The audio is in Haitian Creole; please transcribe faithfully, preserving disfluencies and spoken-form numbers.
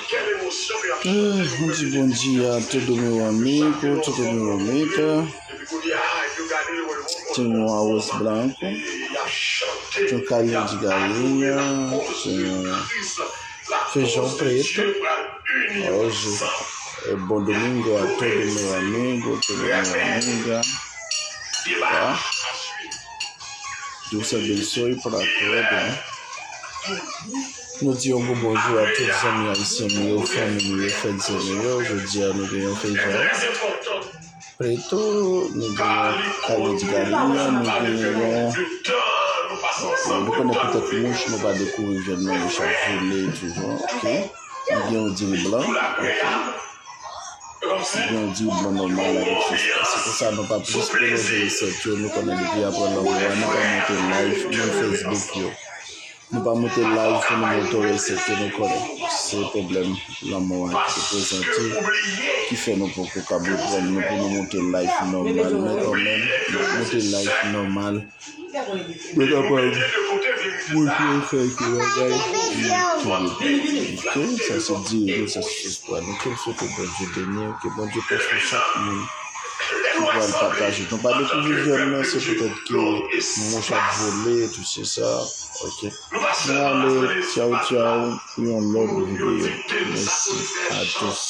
Ah, bondye, bondye a todo meu amigo, todo meu amiga. Tenho um arroz branco, tenho carne de galinha, tenho feijão preto. Hoje é bom domingo a todo meu amigo, todo meu amiga. Tá? Deus abençoe para todos, né? Nou di yon gwo bonjou a tout zanmi ayisyen nou yo, fanmi nou yo, frè zanmi yo. Jodi a nou gen yon fejan preto, nou gen yon kale di galinya, nou gen yon, nou konnen poutèt mouch, nou pa dekouvri vyann nan, mouch ap vole toujou, oke. Nou gen yon diri blan, oke. Gen yon diri blan nòmal avèk sos la. Se konsa nou pa plis pwolonje resèt yo, nou konnen depi apre lanmò a, nou pa monte live, menm Facebook yo. Nou pa monte live pou nou montre resèt yo, nou konnen. Se pwoblèm lanmò a ki te prezante, ki fè nou poko kab reprann nou pou nou monte live nòmal. Men kanmenm, n ap monte live nòmal. Mwen kapab montre w kèlke bagay. Oke, sa se diri nou, sa se sos pwa nou. Ke m swete Bondye beni w, ke Bondye pwoteje chak moun ki pral pataje. Nou pa dekouvri vyann nan, se poutèt ke mouch ap vole, tou se sa. Oke. Nou ale, tchaw, tchaw, pou yon lòt videyo. Mèsi a tous.